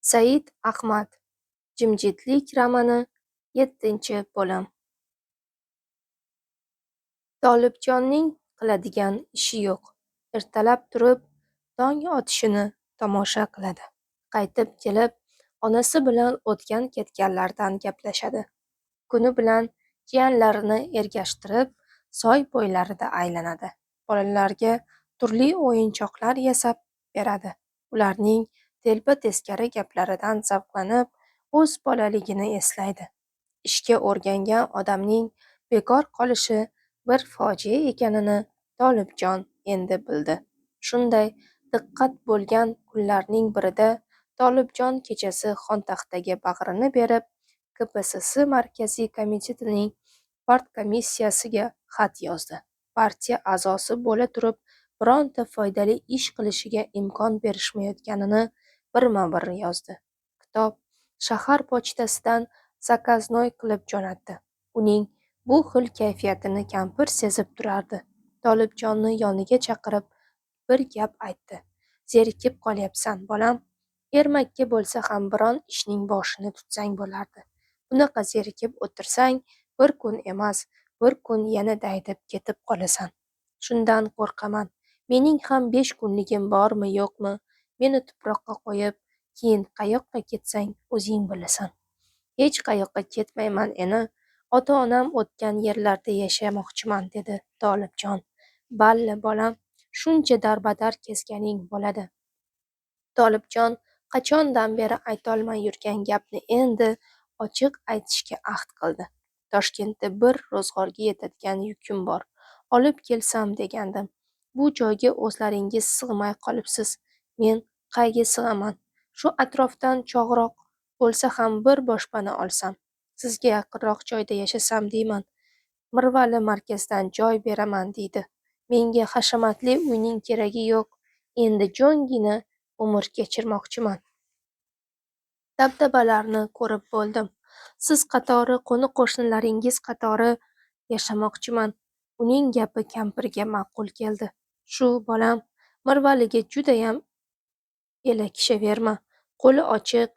Said Ahmad. Jimjitlik romani, 7-bo'lim. Tolibjonning qiladigan ishi yo'q. Ertalab turib, tong otishini tomosha qiladi. Qaytib kelib, onasi bilan o'tgan-ketganlardan gaplashadi. Kuni bilan jiyanlarini ergashtirib, soy bo'ylarida aylanadi. Bolalarga turli o'yinchoqlar yasab beradi. Ularning telba-teskari gaplaridan zavqlanib, o'z bolaligini eslaydi. Ishga o'rgangan odamning bekor qolishi bir fojia ekanini Tolibjon endi bildi. Shunday diqqat bo'lgan kunlarning birida Tolibjon kechasi xontaxtaga bag'rini berib, KPSS Markaziy Komitetining partkomissiyasiga xat yozdi. Partiya a'zosi bo'la turib, bironta foydali ish qilishiga imkon berishmayotganini birma-bir yozdi. Kitob shahar pochtasidan zakaznoy qilib jo'natdi. Uning bu xil kayfiyatini kampir sezib turardi. Tolibjonni yoniga chaqirib, bir gap aytdi. Zerikib qolyapsan, bolam. Ermakka bo'lsa ham biron ishning boshini tutsang bo'lardi. Bunaqa zerikib o'tirsang, bir kun emas, bir kun yana daydib ketib qolasan. Shundan qo'rqaman. Mening ham 5 kunligim bormi, yo'qmi? Meni tuproqqa qo'yib, keyin qayoqqa ketsang o'zing bilasan. Hech qayoqqa ketmayman, ena. Ota-onam o'tgan yerlarda yashamoqchiman, dedi Tolibjon. Balli, bolam, shuncha darbadar kezganing bo'ladi. Tolibjon qachondan beri aytolmay yurgan gapni endi ochiq aytishga ahd qildi. Toshkentda bir ro'zg'orga yetadigan yukim bor. Olib kelsam degandim. Bu joyga o'zlaringiz sig'may qolibsiz. Men qayga sig'aman? Shu atrofdan chog'roq bo'lsa ham bir boshpana olsam, sizga yaqinroq joyda yashasam deyman. Mirvali markazdan joy beraman deydi. Menga hashamatli uyning keragi yo'q. Endi jo'ngina umr kechirmoqchiman. Dabdabalarni ko'rib bo'ldim. Siz qatori, qo'ni-qo'shnilaringiz qatori yashamoqchiman. Uning gapi kampirga ma'qul keldi. Shu, bolam, Mirvaliga judayam elakishaverma. Qo'li ochiq,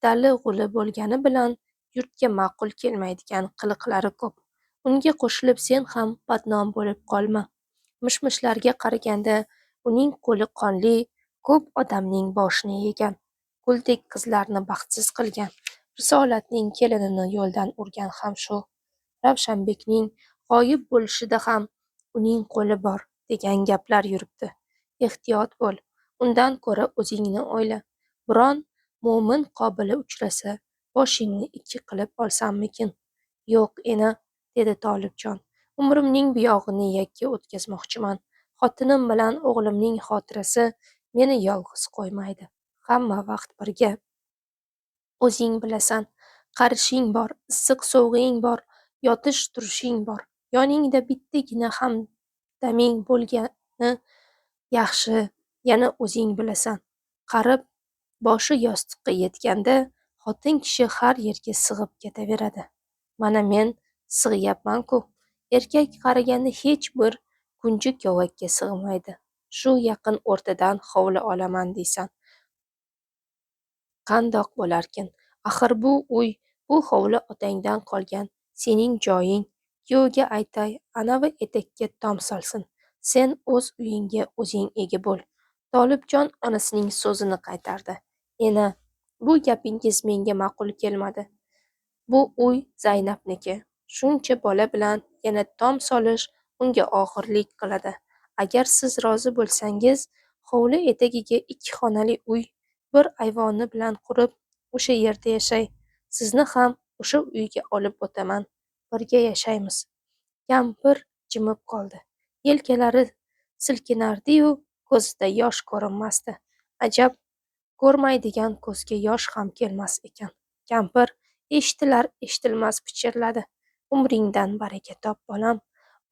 dali-g'uli bo'lgani bilan yurtga ma'qul kelmaydigan qiliqlari ko'p. Unga qo'shilib sen ham badnom bo'lib qolma. Mish-mishlarga qaraganda uning qo'li qonli, ko'p odamning boshini yegan, guldek qizlarni baxtsiz qilgan, Risolatning kelinini yo'ldan urgan ham shu. Ravshanbekning g'oyib bo'lishida ham uning qo'li bor, degan gaplar yuribdi. Ehtiyot bo'l, undan ko'ra o'zingni o'yla. Biron mo'min qobili uchrasa, boshingni ikki qilib olsammikin? Yo'q, ena, dedi Tolibjon. Umrimning buyog'ini yakka o'tkazmoqchiman. Xotinim bilan o'g'limning xotirasi meni yolg'iz qo'ymaydi. Hamma vaqt birga. O'zing bilasan, qarishing bor, issiq-sovug'ing bor, yotish-turishing bor. Yoningda bittagina hamdaming bo'lgani yaxshi, yana o'zing bilasan. Qarib, boshi yostiqqa yetganda, xotin kishi har yerga sig'ib ketaveradi. Mana men sig'yapman-ku. Erkak qariganda hech bir kunji-kovakka sig'maydi. Shu yaqin o'rtadan hovli olaman deysan. Qandoq bo'larkin? Axir bu uy, bu hovli otangdan qolgan, sening joying. Kuyovga aytay, anavi etakka tom solsin. Sen o'z uyingga o'zing ega bo'l. Tolibjon onasining so'zini qaytardi. Ena, bu gapingiz menga ma'qul kelmadi. Bu uy Zaynabniki. Shuncha bola bilan yana tom solish unga og'irlik qiladi. Agar siz rozi bo'lsangiz, hovli etagiga 2 xonali uy, bir ayvoni bilan qurib, o'sha yerda yashay. Sizni ham o'sha uyga olib o'taman. Birga yashaymiz. Kampir jimib qoldi. Yelkalari silkinardi-yu, ko'zida yosh ko'rinmasdi. Ajab, ko'rmaydigan ko'zga yosh ham kelmas ekan. Kampir eshitilar-eshitilmas pichirladi. Umringdan baraka top, bolam.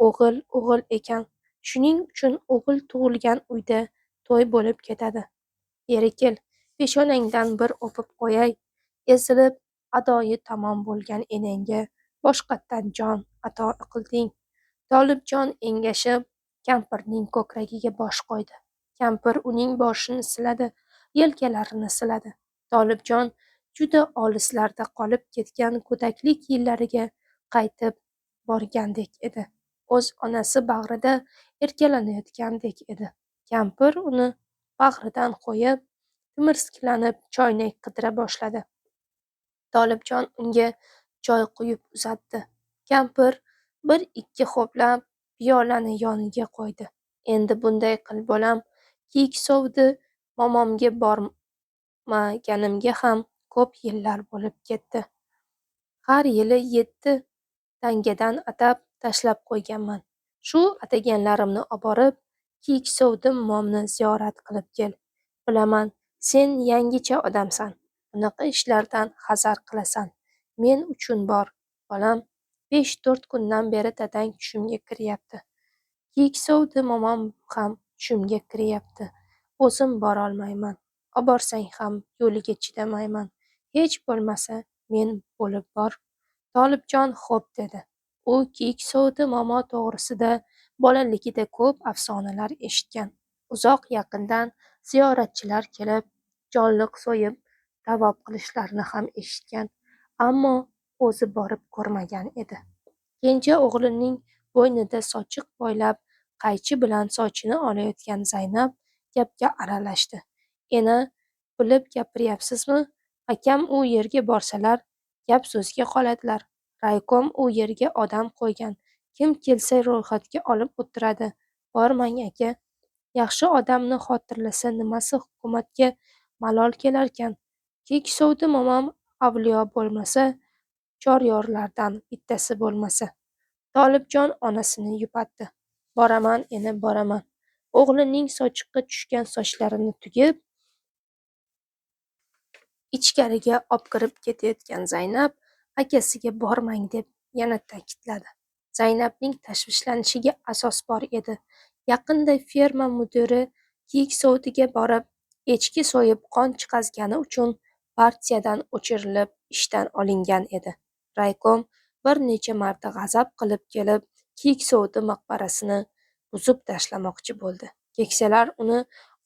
O'g'il o'g'il ekan. Shuning uchun o'g'il tug'ilgan uyda to'y bo'lib ketadi. Beri kel, peshonangdan bir o'pib qo'yay. Ezilib, adoyi tamom bo'lgan enangga boshqatdan jon ato qilding. Tolibjon engashib, kampirning ko'kragiga bosh qo'ydi. Kampir uning boshini siladi, yelkalarini siladi. Tolibjon juda olislarda qolib ketgan go'daklik yillariga qaytib borgandek edi. O'z onasi bag'rida erkalanayotgandek edi. Kampir uni bag'ridan qo'yib, timirskilanib choynak qidira boshladi. Tolibjon unga choy quyib uzatdi. Kampir bir-ikki ho'plab piyolani yoniga qo'ydi. Endi bunday qil bolam, Kiyik sovdi momomga bormaganimga ham ko'p yillar bo'lib ketdi. Har yili 7 tangadan atab tashlab qo'yganman. Shu ataganlarimni oborib, Kiyik sovdi momomni ziyorat qilib kel. Bilaman, sen yangicha odamsan, bunaqa ishlardan hazar qilasan. Men uchun bor, bolam. 5-4 kundan beri dadang tushimga kiryapti. Kiyik sovdi momom ham tushimga kiryapti. O'zim borolmayman. Oborsang ham yo'liga chidamayman. Hech bo'lmasa men bo'lib bor. Tolibjon xo'p dedi. U Kiyik sovdi momo to'g'risida bolaligida ko'p afsonalar eshitgan. Uzoq-yaqindan ziyoratchilar kelib, jonliq so'yib, tavob qilishlarini ham eshitgan. Ammo o'zi borib ko'rmagan edi. Kenja o'g'lining bo'ynida sochiq boylab, qaychi bilan sochini olayotgan Zaynab gapga aralashdi. Ena, bilib gapiryapsizmi? Akam u yerga borsalar, gap-so'zga qoladilar. Raykom u yerga odam qo'ygan. Kim kelsa ro'yxatga olib o'tiradi. Bormang, aka. Yaxshi odamni xotirlasa nimasi hukumatga malol kelarkan? Kiyik sovdi momom avliyo bo'lmasa, choryorlardan bittasi bo'lmasa. Tolibjon onasini yupatdi. Boraman, ena, boraman. O'g'lining sochiqqa tushgan sochlarini tugib, ichkariga obkirib ketayotgan Zaynab akasiga bormang deb yana ta'kidladi. Zaynabning tashvishlanishiga asos bor edi. Yaqinda ferma mudiri Kiyik sovdiga borib, echki so'yib qon chiqazgani uchun partiyadan o'chirilib ishdan olingan edi. Raykom bir necha marta g'azab qilib kelib, Kiyik sovdi maqbarasini buzib tashlamoqchi bo'ldi. Keksalar uni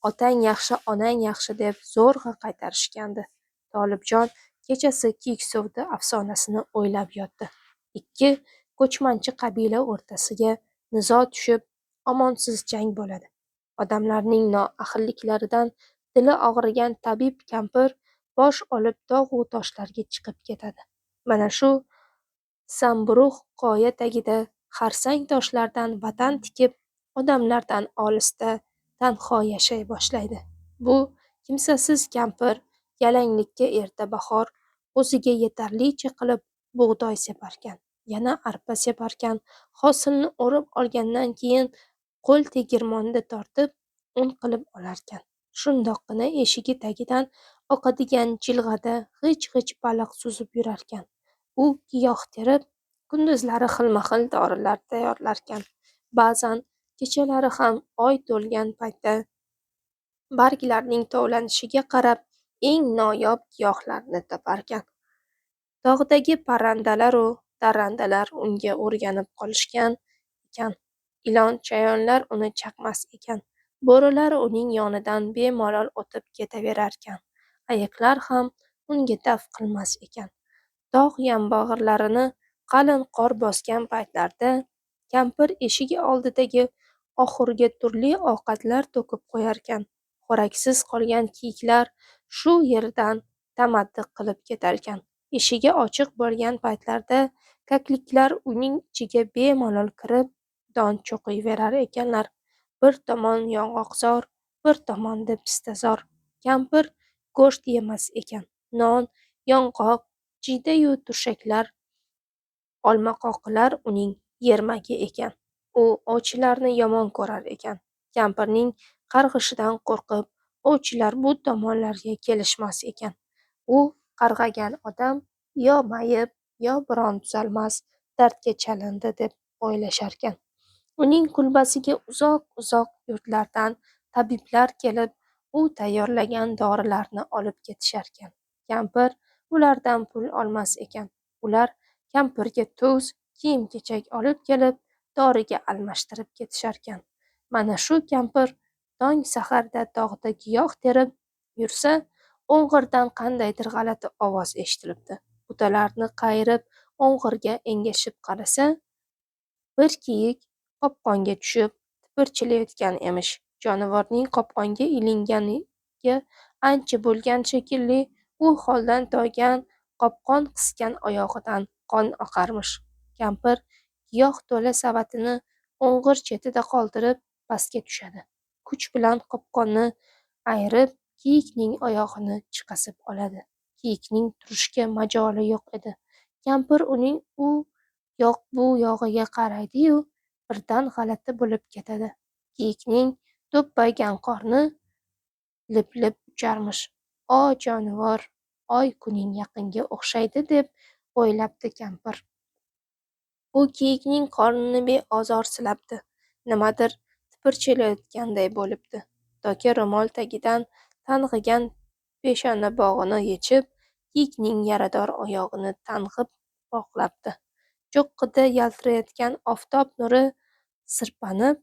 otang yaxshi, onang yaxshi deb zo'rg'a qaytarishgandi. Tolibjon kechasi Kiyik sovdi afsonasini o'ylab yotdi. Ikki ko'chmanchi qabila o'rtasiga nizo tushib, omonsiz jang bo'ladi. Odamlarning noahilliklaridan dili og'rigan tabib kampir bosh olib tog'u toshlarga chiqib ketadi. Mana shu zamburug' qoya tagida xarsang toshlardan vatan tikib, odamlardan olisda tanho yashay boshlaydi. Bu kimsasiz kampir yalanglikka erta bahor o'ziga yetarlicha qilib bug'doy separkan, yana arpa separkan, hosilni o'rib olgandan keyin qo'l tegirmonda tortib, un qilib olarkan. Shundoqqina eshigi tagidan oqadigan jilg'ada g'ij-g'ij baliq suzib yurarkan. U giyoh terib, kunduzlari xilma-xil dorilar tayyorlarkan. Ba'zan kechalari ham oy to'lgan paytda barglarning tovlanishiga qarab eng noyob giyohlarni toparkan. Tog'dagi parrandalaru darrandalar unga o'rganib qolishgan ekan. Ilon-chayonlar uni chaqmas ekan. Bo'rilar uning yonidan bemalol o'tib ketaverarkan. Ayiqlar ham unga daf qilmas ekan. Tog' yonbag'irlarini qalin qor bosgan paytlarda kampir eshigi oldidagi oxurga turli ovqatlar to'kib qo'yarkan. Xo'raksiz qolgan kiyiklar shu yerdan tamaddi qilib ketarkan. Eshigi ochiq bo'lgan paytlarda kakliklar uyning ichiga bemalol kirib, don cho'qiyverar ekanlar. Bir tomon yong'oqzor, bir tomonda pistazor. Kampir go'sht yemas ekan. Non, yong'oq, jiyda-yu turshaklar, olmaqoqilar uning yermagi ekan. U ovchilarni yomon ko'rar ekan. Kampirning qarg'ishidan qo'rqib, ovchilar bu tomonlarga kelishmas ekan. U qarg'agan odam yo mayib, yo biron tuzalmas dardga chalindi deb o'ylasharkan. Uning kulbasiga uzoq-uzoq yurtlardan tabiblar kelib, u tayyorlagan dorilarni olib ketisharkan. Kampir ulardan pul olmas ekan. Ular kampirga tuz, kiyim-kechak olib kelib, doriga almashtirib ketisharkan. Mana shu kampir tong saharda tog'da giyoh terib yursa, O'ng'irdan qandaydir g'alati ovoz eshitilibdi. Butalarni qayirib, o'ng'irga engashib qarasa, bir kiyik qopqonga tushib, tipirchilayotgan emish. Jonivorning qopqonga ilinganiga ancha bo'lgan shekilli, u holdan toygan, qopqon qisgan oyog'idan qon oqarmish. Kampir giyoh to'la savatini o'ng'ir chetida qoldirib, pastga tushadi. Kuch bilan qopqonni ayirib, kiyikning oyog'ini chiqazib oladi. Kiyikning turishga majoli yo'q edi. Kampir uning u yoq bu yog'iga qaraydi-yu, birdan g'alati bo'lib ketadi. Kiyikning do'mpaygan qorni lip-lip ucharmish. O jonivor, oy kuning yaqinga o'xshaydi, deb o'ylabdi kampir. U kiyikning qornini beozor silabdi. Nimadir tipirchilayotganday bo'libdi. Doka ro'mol tagidan tang'igan peshonabog'ini yechib, kiyikning yarador oyog'ini tang'ib bog'labdi. Cho'qqida yaltirayotgan oftob nuri sirpanib,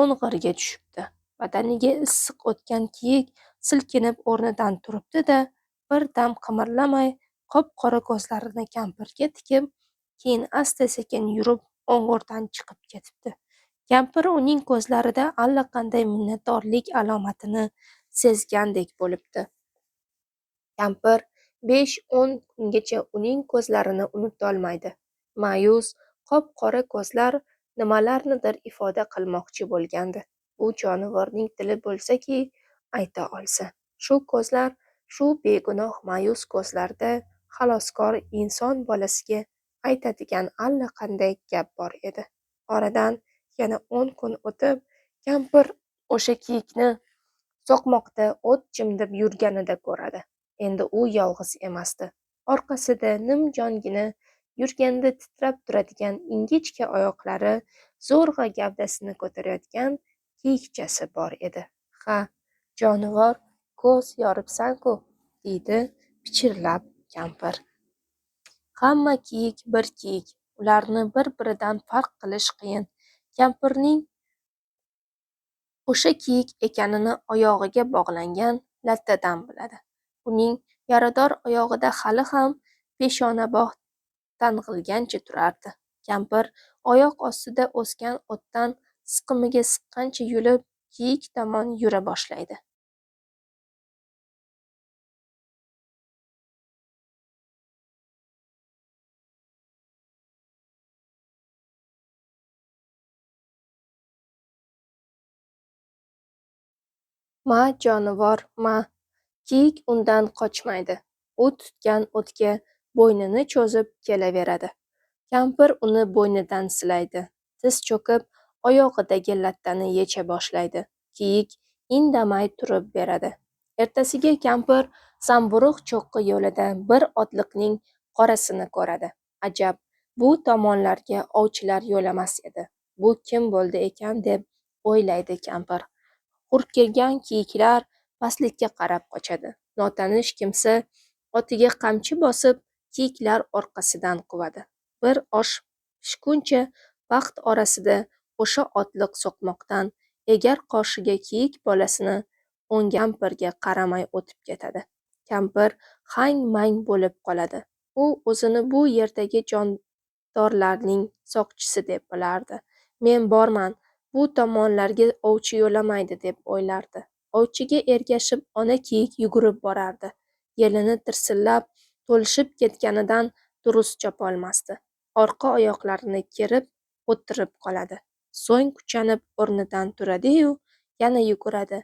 o'ng'irga tushibdi. Badaniga issiq o'tgan kiyik silkinib o'rnidan turibdi-da, bir dam qimirlamay, qop-qora ko'zlarini kampirga tikib, keyin asta-sekin yurib o'ng'irdan chiqib ketibdi. Kampir uning ko'zlarida allaqanday minnatdorlik alomatini sezgandek bo'libdi. Kampir 5-10 kungacha uning ko'zlarini unutolmaydi. Ma'yus, qop-qora ko'zlar nimalarnidir ifoda qilmoqchi bo'lgandi. Bu jonivorning tili bo'lsa-ki, ayta olsa. Shu ko'zlar, shu begunoh ma'yus ko'zlarda xaloskor inson bolasiga aytadigan allaqanday gap bor edi. Oradan yana 10 kun o'tib, kampir o'sha kiyikni so'qmoqda o't chimdib yurganida ko'radi. Endi u yolg'iz emasdi. Orqasida nimjongina yurganda titrab turadigan ingichka oyoqlari zo'rg'a gavdasini ko'tarayotgan kiyikchasi bor edi. Ha, jonivor, ko'z yoribsan-ku, deydi pichirlab kampir. Hamma kiyik bir kiyik, ularni bir-biridan farq qilish qiyin. Kampirning o'sha kiyik ekanini oyog'iga bog'langan lattadan biladi. Uning yarador oyog'ida hali ham peshonabog' tang'ilgancha turardi. Kampir oyoq ostida o'sgan o'tdan siqimiga siqqancha yulib, kiyik tomon yura boshlaydi. Ma, jonivor, ma! Kiyik undan qochmaydi. U tutgan o'tga bo'ynini cho'zib kelaveradi. Kampir uni bo'ynidan silaydi. Tiz cho'kib, oyog'idagi lattani yecha boshlaydi. Kiyik indamay turib beradi. Ertasiga kampir zamburug' cho'qqi yo'lida bir otliqning qorasini ko'radi. Ajab, bu tomonlarga ovchilar yo'lamas edi. Bu kim bo'ldi ekan, deb o'ylaydi kampir. Hurkilgan kiyiklar pastlikka qarab qochadi. Notanish kimsa otiga qamchi bosib, kiyiklar orqasidan quvadi. Bir osh pishguncha vaqt orasida o'sha otliq so'qmoqdan egar qoshiga kiyik bolasini o'ngan kampirga qaramay o'tib ketadi. Kampir hang-mang bo'lib qoladi. U o'zini bu yerdagi jondorlarning soqchisi deb bilardi. Men borman, bu tomonlarga ovchi yo'lamaydi, deb o'ylardi. Ovchiga ergashib ona kiyik yugurib borardi. Yelini tirsillab, to'lishib ketganidan durust chopolmasdi. Orqa oyoqlarini kerib o'tirib qoladi. So'ng kuchanib o'rnidan turadi-yu, yana yuguradi.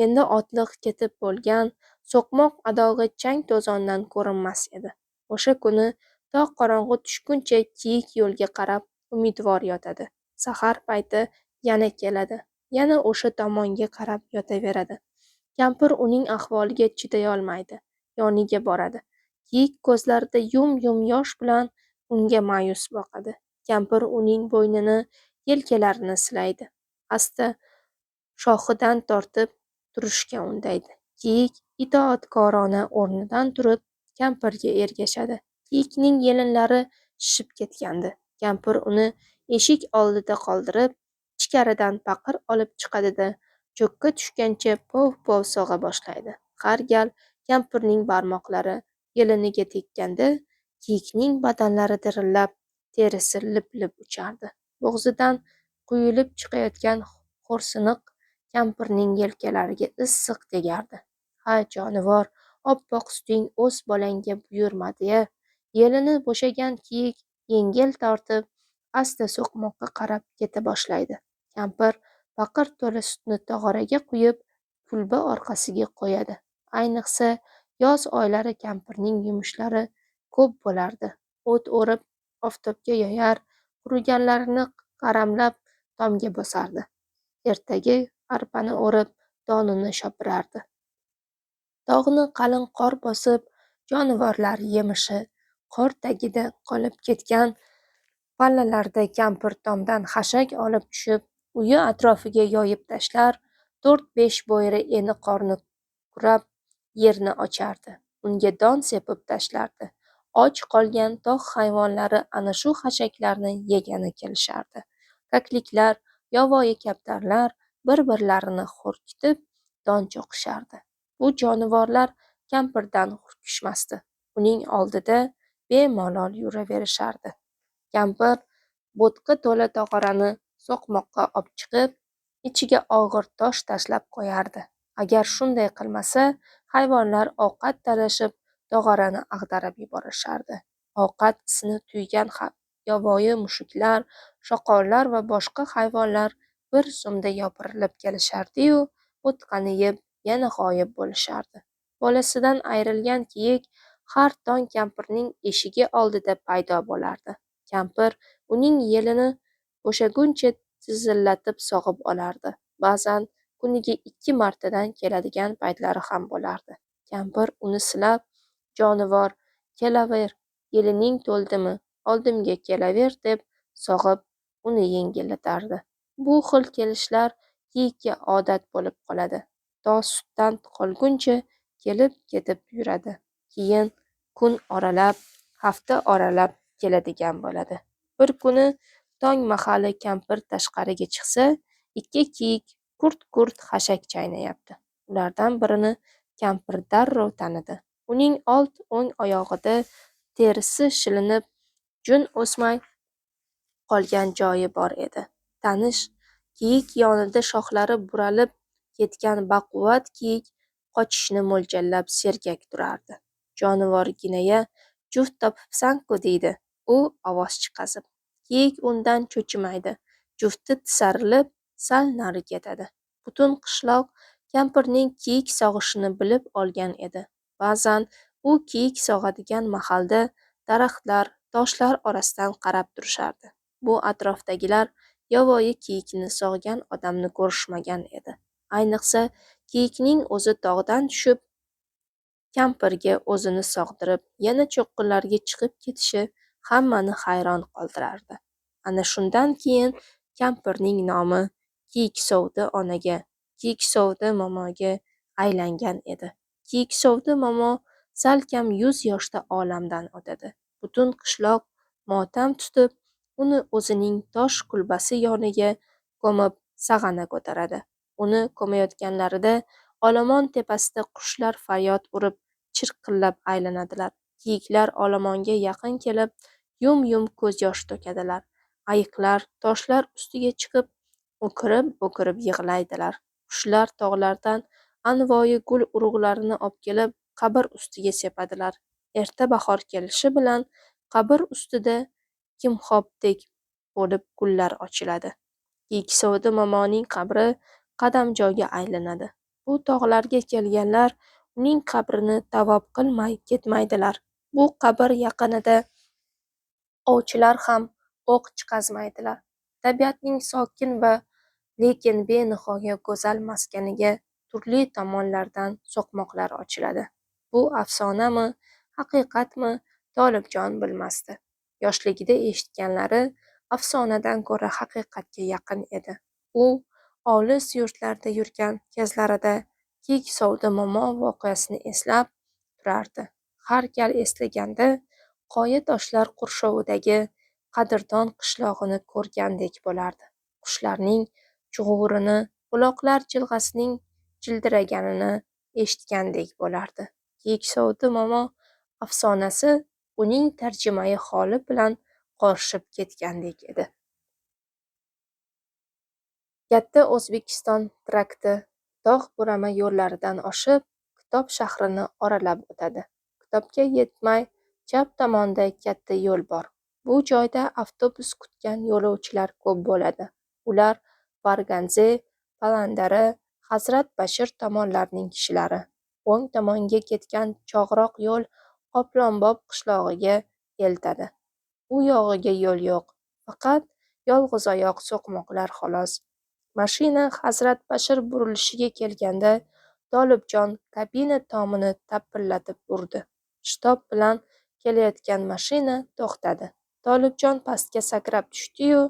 Endi otliq ketib bo'lgan, so'qmoq adog'i chang-to'zondan ko'rinmas edi. O'sha kuni to qorong'i tushguncha kiyik yo'lga qarab umidvor yotadi. Sahar payti yana keladi. Yana o'sha tomonga qarab yotaveradi. Kampir uning ahvoliga chidayolmaydi. Yoniga boradi. Kiyik ko'zlarida yum-yum yosh bilan unga ma'yus boqadi. Kampir uning bo'ynini, yelkalarini silaydi. Asta shoxidan tortib turishga undaydi. Kiyik itoatkorona o'rnidan turib, kampirga ergashadi. Kiyikning yelinlari shishib ketgandi. Kampir uni eshik oldida qoldirib, ichkaridan paqir olib chiqadi-da, cho'kka tushgancha pov-pov sog'a boshlaydi. Har gal kampirning barmoqlari yeliniga tekkanda kiyikning badanlari dirillab, terisi lip-lip uchardi. Bo'g'zidan quyilib chiqayotgan xo'rsiniq kampirning yelkalariga issiq tegardi. Ha, jonivor, oppoq suting o'z bolangga buyurmadi-ya! Yelini bo'shagan kiyik yengil tortib, asta so'qmoqqa qarab keta boshlaydi. Kampir paqir to'la sutni tog'oraga quyib, kulba orqasiga qo'yadi. Ayniqsa, yoz oylari kampirning yumushlari ko'p bo'lardi. O't o'rib, oftobga yoyar, quriganlarini qaramlab tomga bosardi. Ertaga arpani o'rib, donini shopirardi. Tog'ni qalin qor bosib, jonivorlar yemishi qor tagida qolib ketgan pallalarda kampir tomdan xashak olib tushib, uyi atrofiga yoyib tashlar, 4-5 bo'yra eni qorni kurab, yerni ochardi. Unga don sepib tashlardi. Och qolgan tog' hayvonlari ana shu xashaklarni yegani kelishardi. Kakliklar, yovvoyi kaptarlar bir-birlarini hurkitib don cho'qishardi. Bu jonivorlar kampirdan hurkishmasdi. Uning oldida bemalol yuraverishardi. Kampir bo'tqa to'la tog'orani so'qmoqqa opchiqib, ichiga og'ir tosh tashlab qo'yardi. Agar shunday qilmasa, hayvonlar ovqat talashib, tog'orani ag'darib yuborishardi. Ovqat isini tuygan yovvoyi mushuklar, shoqollar va boshqa hayvonlar bir zumda yopirilib kelishardi-yu, bo'tqani yeb, yana g'oyib bo'lishardi. Bolasidan ayrilgan kiyik har tong kampirning eshigi oldida paydo bo'lardi. Kampir uning yelini bo'shaguncha tizillatib sog'ib olardi. Ba'zan kuniga 2 martadan keladigan paytlari ham bo'lardi. Kampir uni silab, jonivor, kelaver, yelining to'ldimi, oldimga kelaver deb sog'ib, uni yengillatardi. Bu xil kelishlar kiyikka odat bo'lib qoladi. To sutdan qolguncha kelib-ketib yuradi. Keyin kun oralab, hafta oralab keladigan bo'ladi. Bir kuni tong mahali kampir tashqariga chiqsa, 2 kiyik kurt-kurt xashak chaynayapti. Ulardan birini kampir darrov tanidi. Uning old o'ng oyog'ida terisi shilinib, jun o'smay qolgan joyi bor edi. Tanish kiyik yonida shoxlari buralib ketgan baquvvat kiyik qochishni mo'ljallab sergak turardi. Jonivorgina-ya, juft topibsan-ku, deydi u ovoz chiqazib. Kiyik undan cho'chimaydi. Jufti tisarilib, sal nari ketadi. Butun qishloq kampirning kiyik sog'ishini bilib olgan edi. Ba'zan u kiyik sog'adigan mahalda daraxtlar, toshlar orasidan qarab turishardi. Bu atrofdagilar yovvoyi kiyikni sog'gan odamni ko'rishmagan edi. Ayniqsa, kiyikning o'zi tog'dan tushib, kampirga o'zini sog'dirib, yana cho'qqilarga chiqib ketishi hammani hayron qoldirardi. Ana shundan keyin kampirning nomi Kiyiksovdi onaga, Kiyiksovdi momoga aylangan edi. Kiyiksovdi momo salkam 100 yoshda olamdan o'tadi. Butun qishloq motam tutib, uni o'zining tosh kulbasi yoniga ko'mib sag'ana ko'taradi. Uni ko'mayotganlarida olomon tepasida qushlar faryod urib, chirqillab aylanadilar. Kiyiklar olomonga yaqin kelib, yum-yum ko'z yosh to'kadilar. Ayiqlar toshlar ustiga chiqib, o'kirib-o'kirib yig'laydilar. Qushlar tog'lardan anvoyi gul urug'larini opkelib, qabr ustiga sepadilar. Erta bahor kelishi bilan qabr ustida kimxobdek bo'lib gullar ochiladi. Kiyiksovdi momoning qabri qadamjoga aylanadi. Bu tog'larga kelganlar uning qabrini tavob qilmay ketmaydilar. Bu qabr yaqinida ovchilar ham o'q chiqazmaydilar. Tabiatning sokin va lekin benihoya go'zal maskaniga turli tomonlardan so'qmoqlar ochiladi. Bu afsonami, haqiqatmi, Tolibjon bilmasdi. Yoshligida eshitganlari afsonadan ko'ra haqiqatga yaqin edi. U olis yurtlarda yurgan kezlarida Kiyiksovdi momo voqeasini eslab turardi. Har gal eslaganda qoya toshlar qurshovidagi qadrdon qishlog'ini ko'rgandek bo'lardi. Qushlarning chug'urini, buloqlar jilg'asining jildiraganini, eshitgandek bo'lardi. Kiyiksovti momo afsonasi uning tarjimai holi bilan qorishib ketgandek edi. Katta O'zbekiston trakti tog' burama yo'llaridan oshib, Kitob shahrini oralab o'tadi. Kitobga yetmay chap tomonda katta yo'l bor. Bu joyda avtobus kutgan yo'lovchilar ko'p bo'ladi. Ular Farg'anze, Palandara, Hazrat Bashir tomonlarning kishilari. O'ng tomonga ketgan chog'roq yo'l Qoplonbob qishlog'iga eltadi. U yog'iga yo'l yo'q, faqat yolg'izoyoq so'qmoqlar xolos. Mashina Hazrat Bashir burilishiga kelganda Tolibjon kabina tomini tapillatib urdi. Shitob bilan kelayotgan mashina to'xtadi. Tolibjon pastga sakrab tushdi-yu,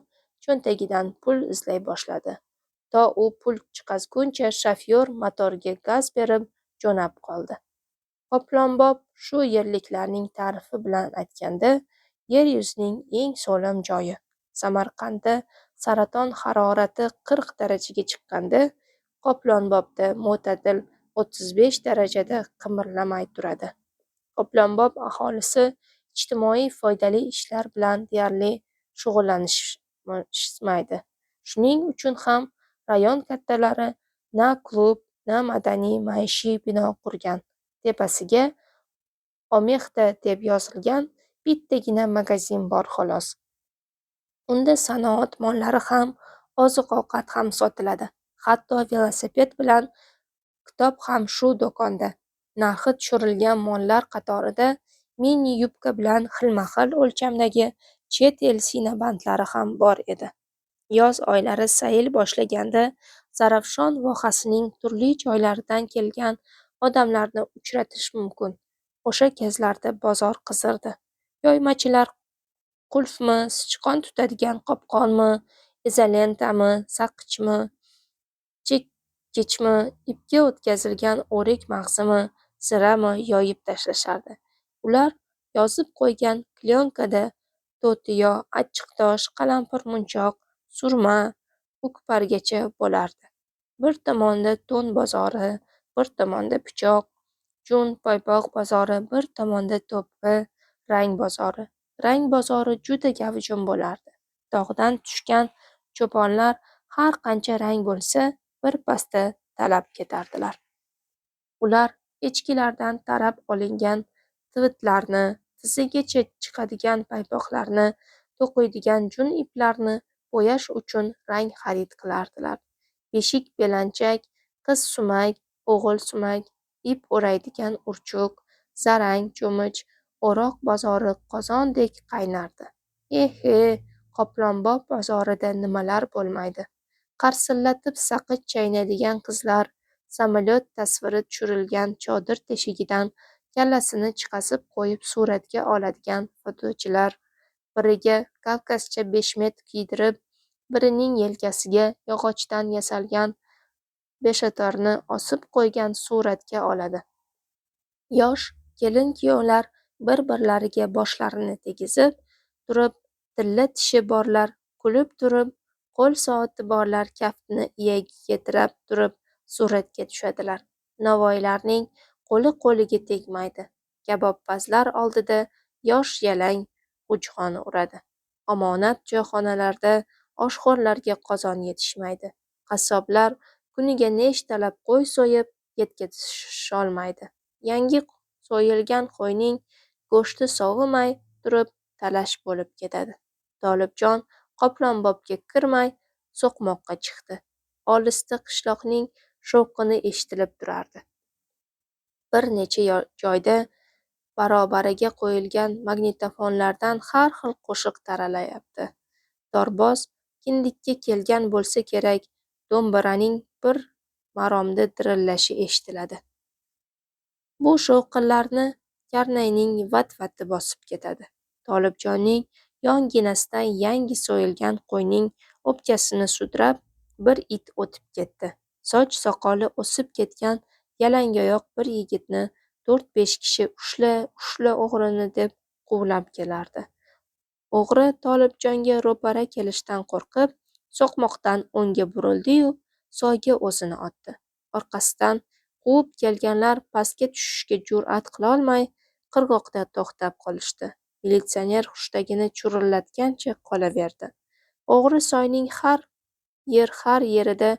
cho'ntagidan pul izlay boshladi. To u pul chiqazguncha shofyor motorga gaz berib jo'nab qoldi. Qoplonbob shu yerliklarning ta'rifi bilan aytganda, yer yuzining eng so'lim joyi. Samarqandda saraton harorati 40 darajaga chiqqanda, Qoplonbobda mo'tadil 35 darajada qimirlamay turadi. Qoplonbob aholisi ijtimoiy foydali ishlar bilan deyarli shug'ullanishmaydi. Shuning uchun ham rayon kattalari na klub, na madaniy-maishiy bino qurgan. Tepasiga "Omexta" deb yozilgan bittagina magazin bor xolos. Unda sanoat mollari ham, oziq-ovqat ham sotiladi. Hatto velosiped bilan kitob ham shu do'konda. Narxi tushirilgan mollar qatorida mini-yubka bilan xilma-xil o'lchamdagi chet el siynabandlari ham bor edi. Yoz oylari sayl boshlaganda Zarafshon vohasining turli joylaridan kelgan odamlarni uchratish mumkin. O'sha kezlarda bozor qizirdi. Yoymachilar qulfmi, sichqon tutadigan qopqonmi, izolentami, saqichmi, chekkichmi, ipga o'tkazilgan o'rik mag'zimi, zirami yoyib tashlashardi. Ular yozib qo'ygan klyonkada to'tiyo, achchiqtosh, qalampirmunchoq, surma, ko'kpargacha bo'lardi. Bir tomonda to'n bozori, bir tomonda pichoq, jun, paypoq bozori, bir tomonda to'ppi, rang bozori. Rang bozori juda gavjum bo'lardi. Tog'dan tushgan cho'ponlar har qancha rang bo'lsa, birpasda talab ketardilar. Ular echkilardan tarab olingan tivitlarni, tizzagacha chiqadigan paypoqlarni, to'qiydigan jun iplarni bo'yash uchun rang xarid qilardilar. Beshik belanchak, qiz sumak, o'g'il sumak, ip o'raydigan urchuk, zarang, cho'mich, o'roq bozori qozondek qaynardi. Eh-he, Qoplonbob bozorida nimalar bo'lmaydi. Qarsillatib saqich chaynaydigan qizlar, samolyot tasviri tushirilgan chodir teshigidan kallasini chiqazib qo'yib suratga oladigan fotochilar, biriga kavkazcha beshmet kiydirib, birining yelkasiga yog'ochdan yasalgan beshatorni osib qo'ygan suratga oladi. Yosh kelin-kuyovlar bir-birlariga boshlarini tegizib turib, tilla tishi borlar kulib turib, qo'l soati borlar kaftini iyagiga tirab turib suratga tushadilar. Novvoylarning qo'li qo'liga tegmaydi. Kabobpazlar oldida yosh yalang g'ujg'on uradi. Omonat choyxonalarda oshxo'rlarga qozon yetishmaydi. Qassoblar kuniga nechtalab qo'y so'yib yetkazisholmaydi. Yangi so'yilgan qo'yning go'shti sovimay turib talash bo'lib ketadi. Tolibjon Qoplonbobga kirmay so'qmoqqa chiqdi. Olisda qishloqning shovqini eshitilib turardi. Bir necha joyda barobariga qo'yilgan magnitofonlardan har xil qo'shiq taralayapti. Dorboz kindikka kelgan bo'lsa kerak, do'mbiraning bir maromda dirillashi eshitiladi. Bu shovqinlarni karnayning vat-vati bosib ketadi. Tolibjonning yonginasidan yangi so'yilgan qo'yning o'pkasini sudrab bir it o'tib ketdi. Soch-soqoli o'sib ketgan yalangoyoq bir yigitni 4-5 kishi ushla, ushla o'g'rini deb quvlab kelardi. O'g'ri Tolibjonga ro'para kelishdan qo'rqib, so'qmoqdan o'ngga burildi-yu, soyga o'zini otdi. Orqasidan Quvib kelganlar pastga tushishga jur'at qilolmay, qirg'oqda to'xtab qolishdi. Militsioner hushtagini churillatgancha qolaverdi. O'g'ri soyning har yerida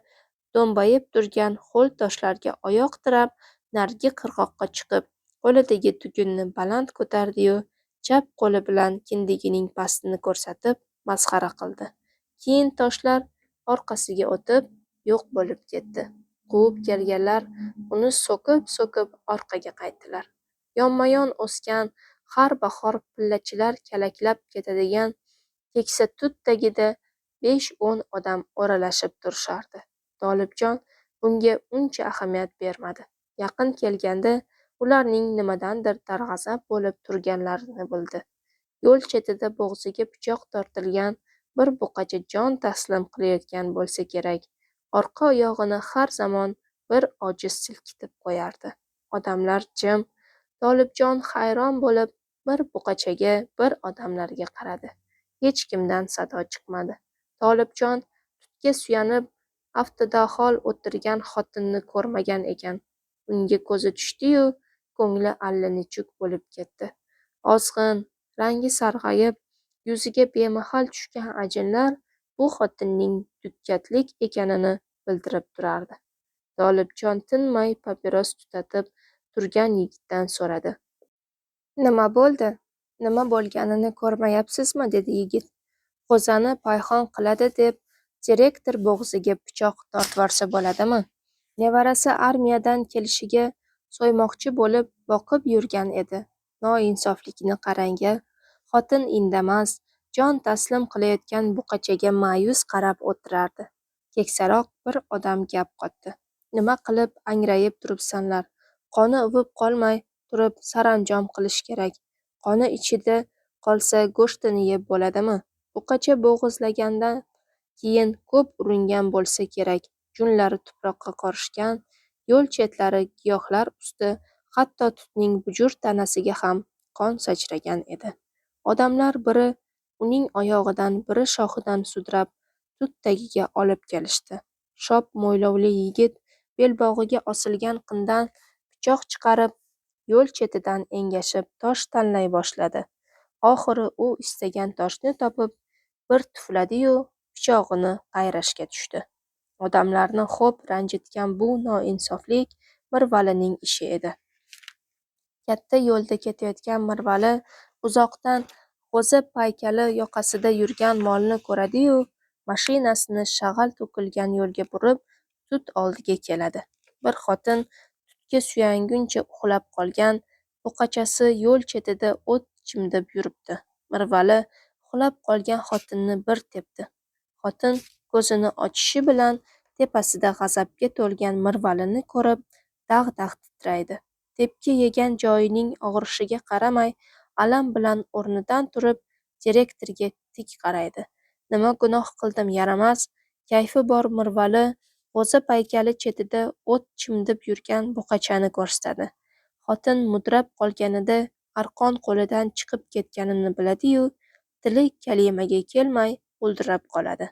do'mbayib turgan ho'l toshlarga oyoq tirab, narigi qirg'oqqa chiqib, qo'lidagi tugunni baland ko'tardi-yu, chap qo'li bilan kindigining pastini ko'rsatib, masxara qildi. Keyin toshlar orqasiga o'tib, yo'q bo'lib ketdi. Quvib kelganlar uni so'kib-so'kib orqaga qaytdilar. Yonma-yon o'sgan, har bahor pillachilar kalaklab ketadigan keksa tut tagida 5-10 odam o'ralashib turishardi. Tolibjon bunga uncha ahamiyat bermadi. Yaqin kelganda ularning nimadandir darg'azab bo'lib turganlarini bildi. Yo'l chetida bo'g'ziga pichoq tortilgan bir buqacha jon taslim qilayotgan bo'lsa kerak. Orqa oyog'ini har zamon bir ojiz silkitib qo'yardi. Odamlar jim. Tolibjon hayron bo'lib bir buqachaga, bir odamlarga qaradi. Hech kimdan sado chiqmadi. Tolibjon tutga suyanib aftidahol o'tirgan xotinni ko'rmagan ekan. Unga ko'zi tushdi-yu, ko'ngli allanechuk bo'lib ketdi. Ozg'in, rangi sarg'ayib, yuziga bemahal tushgan ajinlar bu xotinning dukkatlik ekanini bildirib turardi. Tolibjon tinmay papiros tutatib turgan yigitdan so'radi. Nima bo'ldi? Nima bo'lganini ko'rmayapsizmi? Dedi yigit. G'o'zani payhon qiladi deb direktor bo'g'ziga pichoq tortvorsa bo'ladimi? Nevarasi armiyadan kelishiga so'ymoqchi bo'lib boqib yurgan edi. Noinsoflikni qarang-a! Xotin indamas, jon taslim qilayotgan buqachaga ma'yus qarab o'tirardi. Keksaroq bir odam gap qotdi. Nima qilib angrayib turibsanlar? Qoni uvib qolmay turib saranjom qilish kerak. Qoni ichida qolsa go'shtini yeb bo'ladimi? Buqacha bo'g'izlagandan keyin ko'p uringan bo'lsa kerak. Junlari tuproqqa qorishgan, yo'l chetlari, giyohlar usti, hatto tutning bujur tanasiga ham qon sachragan edi. Odamlar biri uning oyog'idan, biri shoxidan sudrab tut tagiga olib kelishdi. Shop mo'ylovli yigit belbog'iga osilgan qindan pichoq chiqarib, yo'l chetidan engashib tosh tanlay boshladi. Oxiri u istagan toshni topib, bir tufladi-yu, pichog'ini qayrashga tushdi. Odamlarni xo'p ranjitgan bu noinsoflik Mirvalining ishi edi. Katta yo'lda ketayotgan Mirvali uzoqdan g'o'za paykali yoqasida yurgan molni ko'radi-yu, mashinasini shag'al to'kilgan yo'lga burib, tut oldiga keladi. Bir xotin tutga suyanguncha uxlab qolgan, buqachasi yo'l chetida o't chimdib yuribdi. Mirvali uxlab qolgan xotinni bir tepdi. Xotin ko'zini ochishi bilan tepasida g'azabga to'lgan Mirvalini ko'rib, dag'-dag' titraydi. Tepki yegan joyining og'rishiga qaramay, alam bilan o'rnidan turib, direktorga tik qaraydi. Nima gunoh qildim, yaramas? Kayfi bor Mirvali g'o'za paykali chetida o't chimdib yurgan buqachani ko'rsatadi. Xotin mudrab qolganida arqon qo'lidan chiqib ketganini biladi-yu, tili kalimaga kelmay g'o'ldirab qoladi.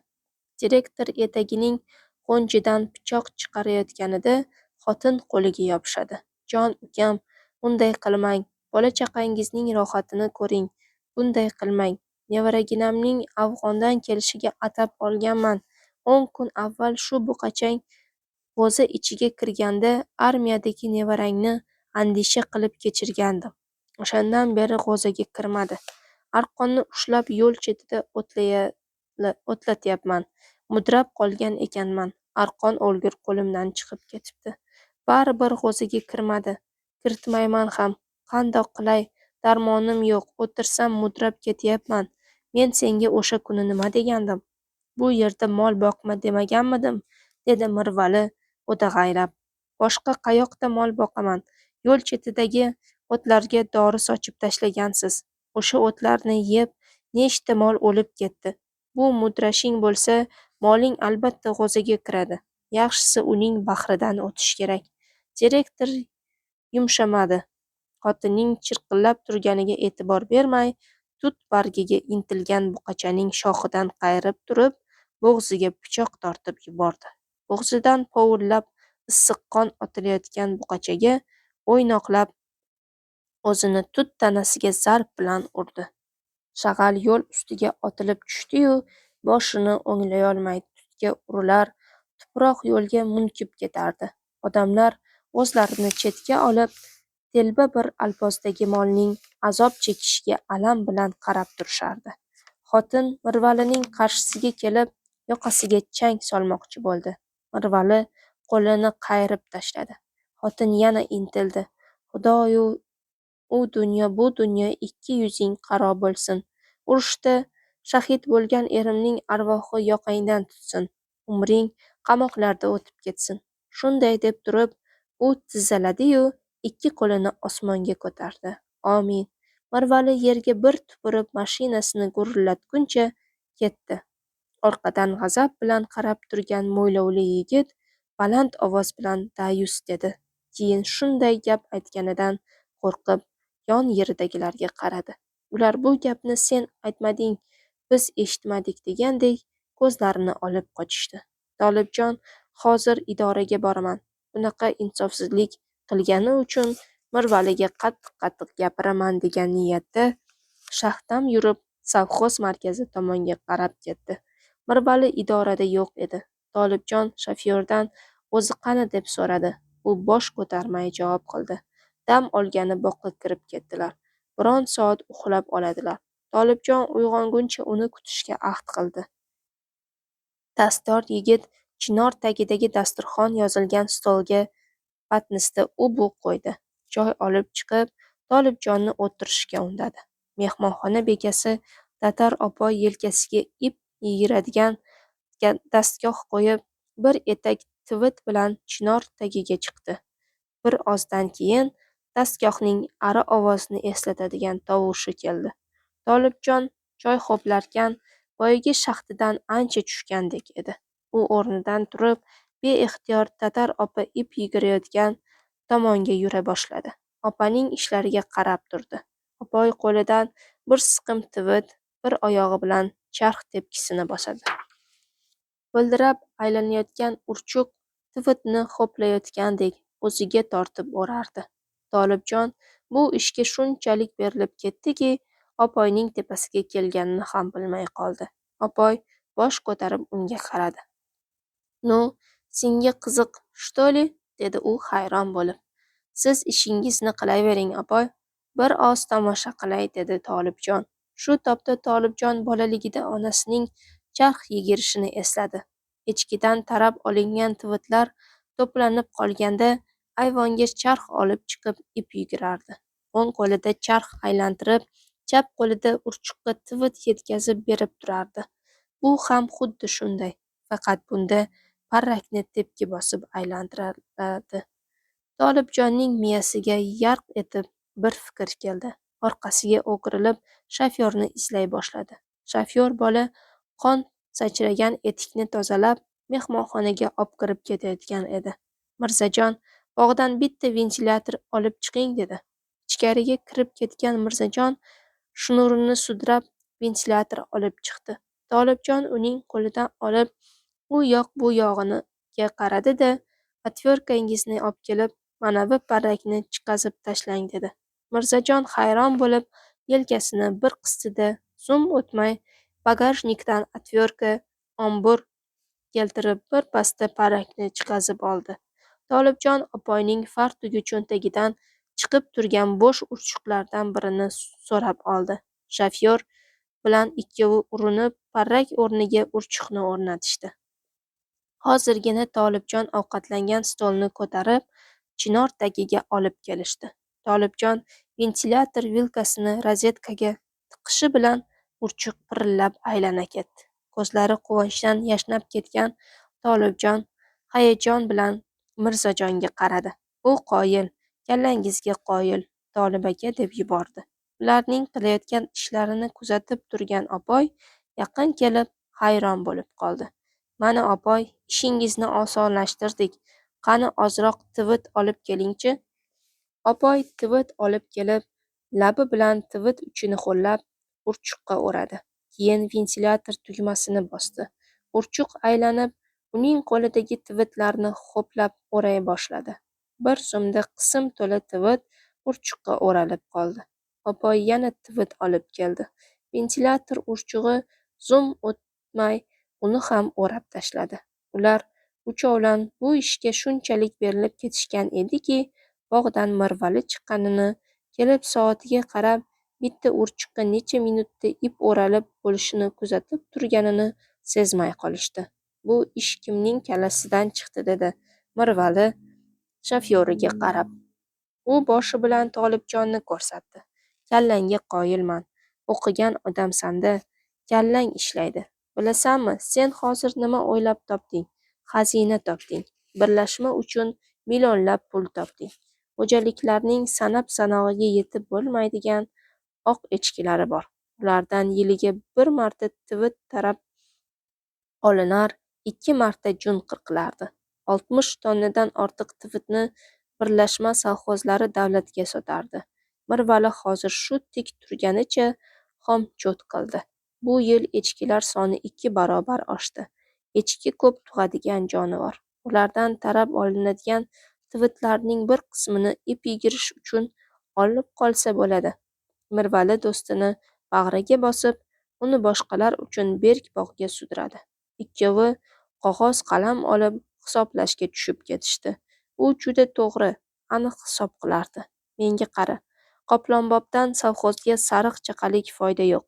Direktor etagining qo'njidan pichoq chiqarayotganida xotin qo'liga yopishadi. Jon ukam, unday qilmang, bola-chaqangizning rohatini ko'ring, bunday qilmang. Nevaraginamning Afg'ondan kelishiga atab olganman. 10 kun avval shu buqachang g'o'za ichiga kirganda armiyadagi nevarangni andisha qilib kechirgandim. O'shandan beri g'o'zaga kirmadi. Arqonni ushlab yo'l chetida o'tlatyapman. Mudrab qolgan ekanman. Arqon o'lgur qo'limdan chiqib ketibdi. Baribir g'o'zaga kirmadi. Kiritmayman ham. Qandoq qilay, darmonim yo'q, o'tirsam mudrab ketyapman. Men senga o'sha kuni nima degandim? Bu yerda mol boqma demaganmidim? Dedi Mirvali o'dag'aylab. Boshqa qayoqda mol boqaman? Yo'l chetidagi o'tlarga dori sochib tashlagansiz. O'sha o'tlarni yeb nechta mol o'lib ketdi. Bu mudrashing bo'lsa, moling albatta g'o'zaga kiradi. Yaxshisi uning bahridan o'tish kerak. Direktor yumshamadi. Xotinning chirqillab turganiga e'tibor bermay, tut bargiga intilgan buqachaning shoxidan qayirib turib, bo'g'ziga pichoq tortib yubordi. Bo'g'zidan povillab Issiq qon otilayotgan buqachaga o'ynoqlab o'zini tut tanasiga zarb bilan urdi. Shag'al yo'l ustiga otilib tushdi-yu, boshini o'nglayolmay tutga urilar, tuproq yo'lga munkib ketardi. Odamlar o'zlarini chetga olib, telba bir alpozdagi molning azob chekishiga alam bilan qarab turishardi. Xotin Mirvalining qarshisiga kelib, yoqasiga chang solmoqchi bo'ldi. Mirvali qo'lini qayirib tashladi. Xotin yana intildi. Xudoyu, u dunyo bu dunyo ikki yuzing qaro bo'lsin. Urushda shahid bo'lgan erimning arvohi yoqangdan tutsin. Umring qamoqlarda o'tib ketsin. Shunday deb turib, u tizzaladi-yu, ikki qo'lini osmonga ko'tardi. Omin. Mirvali yerga bir tupurib mashinasini gurillatguncha ketdi. Orqadan g'azab bilan qarab turgan mo'ylovli yigit baland ovoz bilan dayus dedi. Keyin shunday gap aytganidan qo'rqib, yon yeridagilarga qaradi. Ular bu gapni sen aytmading, biz eshitmadik degandek ko'zlarini olib qochishdi. Tolibjon hozir idoraga boraman. Bunaqa insofsizlik qilgani uchun Mirvaliga qattiq-qattiq gapiraman degan niyatda shaxdam yurib sovxoz markazi tomonga qarab ketdi. Mirvali idorada yo'q edi. Tolibjon shofyordan o'zi qani deb so'radi. U bosh ko'tarmay javob qildi. Dam olgani boqqa kirib ketdilar. Biron soat uxlab oladilar. Tolibjon uyg'onguncha uni kutishga ahd qildi. Tastor yigit chinor tagidagi dasturxon yozilgan stolga patnisda u-bu qo'ydi. Choy olib chiqib, Tolibjonni o'tirishga undadi. Mehmonxona bekasi Tatar opoy yelkasiga ip yigiradigan dastgoh qo'yib, bir etak tivit bilan chinor tagiga chiqdi. Bir ozdan keyin dastgohning ari ovozini eslatadigan tovushi keldi. Tolibjon choy ho'plarkan, boyagi shaxtidan ancha tushgandek edi. U o'rnidan turib, beixtiyor Tatar opa ip yigirayotgan tomonga yura boshladi. Opaning ishlariga qarab turdi. Opoy qo'lidan bir siqim tivit, bir oyog'i bilan charx tepkisini bosadi. G'ildirab aylanayotgan urchuq tivitni ho'playotgandek o'ziga tortib o'rardi. Tolibjon bu ishga shunchalik berilib ketdiki, opoyning tepasiga kelganini ham bilmay qoldi. Opoy bosh ko'tarib unga qaradi. "Nu, senga qiziq, что ли?" dedi u hayron bo'lib. "Siz ishingizni qilavering, opoy, bir oz tomosha qilay", dedi Tolibjon. Shu topda Tolibjon bolaligida onasining charx yigirishini esladi. Echkidan tarab olingan tivitlar to'planib qolganda ayvonga charx olib chiqib ip yugurardi. O'ng qo'lida charx aylantirib, chap qo'lida urchuqqa tivit yetkazib berib turardi. Bu ham xuddi shunday, faqat bunda parrakni tepki bosib aylantiriladi. Tolibjonning miyasiga yarq etib bir fikr keldi. Orqasiga o'girilib shofyorni izlay boshladi. Shofyor bola qon sachragan etikni tozalab, mehmonxonaga obkirib ketayotgan edi. "Mirzajon, bog'dan bitta ventilyator olib chiqing", dedi. Ichkariga kirib ketgan Mirzajon shnurini sudrab ventilyator olib chiqdi. Tolibjon uning qo'lidan olib, u yoq bu yog'iga qaradi-da, "Otvertkangizni obkelib, manavi parrakni chiqazib tashlang", dedi. Mirzajon hayron bo'lib, yelkasini bir qisdi-da, zum o'tmay bagajnikdan otvertka, ombur keltirib birpasda parrakni chiqazib oldi. Tolibjon opoyning fartugi cho'ntagidan chiqib turgan bo'sh urchuqlardan birini so'rab oldi. Shofyor bilan ikkovi urinib parrak o'rniga urchuqni o'rnatishdi. Hozirgina Tolibjon ovqatlangan stolni ko'tarib, chinor tagiga olib kelishdi. Tolibjon ventilyator vilkasini rozetkaga tiqishi bilan urchuq pirillab aylana ketdi. Ko'zlari quvonchdan yashnab ketgan Tolibjon hayajon bilan Mirzajonga qaradi. U qoyil, kallangizga qoyil, Tolib aka, deb yubordi. Ularning qilayotgan ishlarini kuzatib turgan opoy yaqin kelib hayron bo'lib qoldi. "Mana opoy, ishingizni osonlashtirdik. Qani ozroq tivit olib kelingchi". Opoy tivit olib kelib, labi bilan tivit uchini ho'llab, urchuqqa o'radi. Keyin ventilyator tugmasini bosdi. Urchuq aylanib, Uning qo'lidagi tivitlarni ho'plab o'ray boshladi. Bir zumda qism to'la tivit urchuqqa o'ralib qoldi. Opoy yana tivit olib keldi. Ventilyator urchug'i zum o'tmay uni ham o'rab tashladi. Ular uchovlon bu ishga shunchalik berilib ketishgan ediki, bog'dan Mirvali chiqqanini, kelib soatiga qarab bitta urchuqqa necha minutda ip o'ralib bo'lishini kuzatib turganini sezmay qolishdi. Bu ish kimning kallasidan chiqdi, dedi Mirvali shofyoriga qarab. U boshi bilan Tolibjonni ko'rsatdi. Kallangga qoyilman. O'qigan odamsan-da, kallang ishlaydi. Bilasanmi, sen hozir nima o'ylab topding? Xazina topding. Birlashma uchun millionlab pul topding. Xo'jaliklarning sanab-sanog'iga yetib bo'lmaydigan oq echkilari bor. Ulardan yiliga bir marta tivit tarab olinar, 2 marta jun qirqilardi. 60 tonnadan ortiq tivitni birlashma sovxozlari davlatga sotardi. Mirvali hozir shu tik turganicha xomcho't qildi. Bu yil echkilar soni 2 barobar oshdi. Echki ko'p tug'adigan jonivor. Ulardan tarab olinadigan tivitlarning bir qismini ip yigirish uchun olib qolsa bo'ladi. Mirvali do'stini bag'riga bosib, uni boshqalar uchun berk bog'ga sudradi. Ikkovi qog'oz qalam olib hisoblashga tushib ketishdi. U juda to'g'ri, aniq hisob qilardi. Menga qara, Qoplonbobdan sovxozga sariq chaqalik foyda yo'q.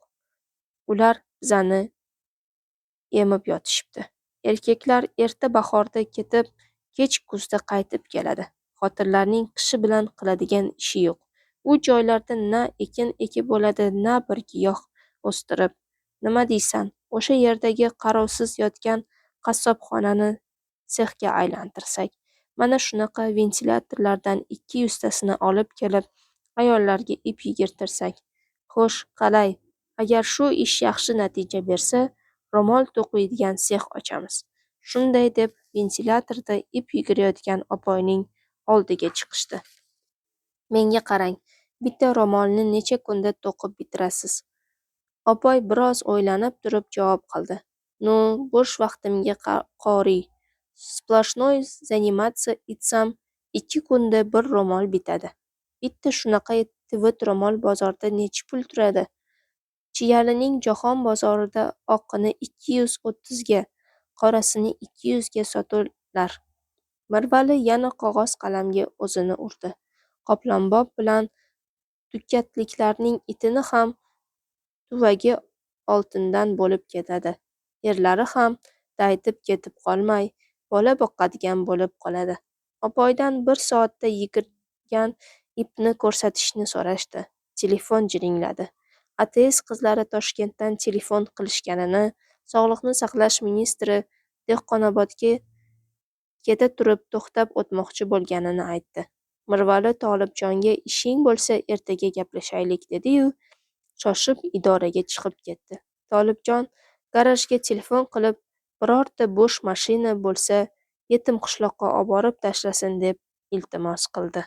Ular bizani emib yotishibdi. Erkaklar erta bahorda ketib, kech kuzda qaytib keladi. Xotinlarning qishi bilan qiladigan ishi yo'q. U joylarda na ekin ekib bo'ladi, na bir giyoh o'stirib. Nima deysan, o'sha yerdagi qarovsiz yotgan qassobxonani sexga aylantirsak, mana shunaqa ventilyatorlardan 200 tasini olib kelib, ayollarga ip yigirtirsak. Xo'sh, qalay, agar shu ish yaxshi natija bersa, ro'mol to'qiydigan sex ochamiz. Shunday deb ventilyatorda ip yigirayotgan opoyning oldiga chiqishdi. Menga qarang, bitta ro'molni necha kunda to'qib bitirasiz? Opoy biroz o'ylanib turib javob qildi. Ну, bo'sh vaqtimga qori, сплошной заниматься etsam, 2 kunda bir ro'mol bitadi. Bitta shunaqa tivit ro'mol bozorda nechi pul turadi? Chiyalining Jahon bozorida oqini 230 ga, qorasini 200 ga sotular. Mirvali yana qog'oz qalamga o'zini urdi. Qoplonbob bilan Dukkatliklarning itini ham tuvagi oltindan bo'lib ketadi. Erlari ham daytib ketib qolmay, bola boqadigan bo'lib qoladi. Opoydan 1 soatda yigirgan ipni ko'rsatishni so'rashdi. Telefon jiringladi. ATS qizlari Toshkentdan telefon qilishganini, Sog'liqni saqlash ministri Dehqonobodga keta turib to'xtab o'tmoqchi bo'lganini aytdi. Mirvali Tolibjonga ishing bo'lsa ertaga gaplashaylik dedi-yu, shoshib idoraga chiqib ketdi. Tolibjon garajga telefon qilib, birorta bo'sh mashina bo'lsa, Yetimqishloqqa oborib tashlasin deb iltimos qildi.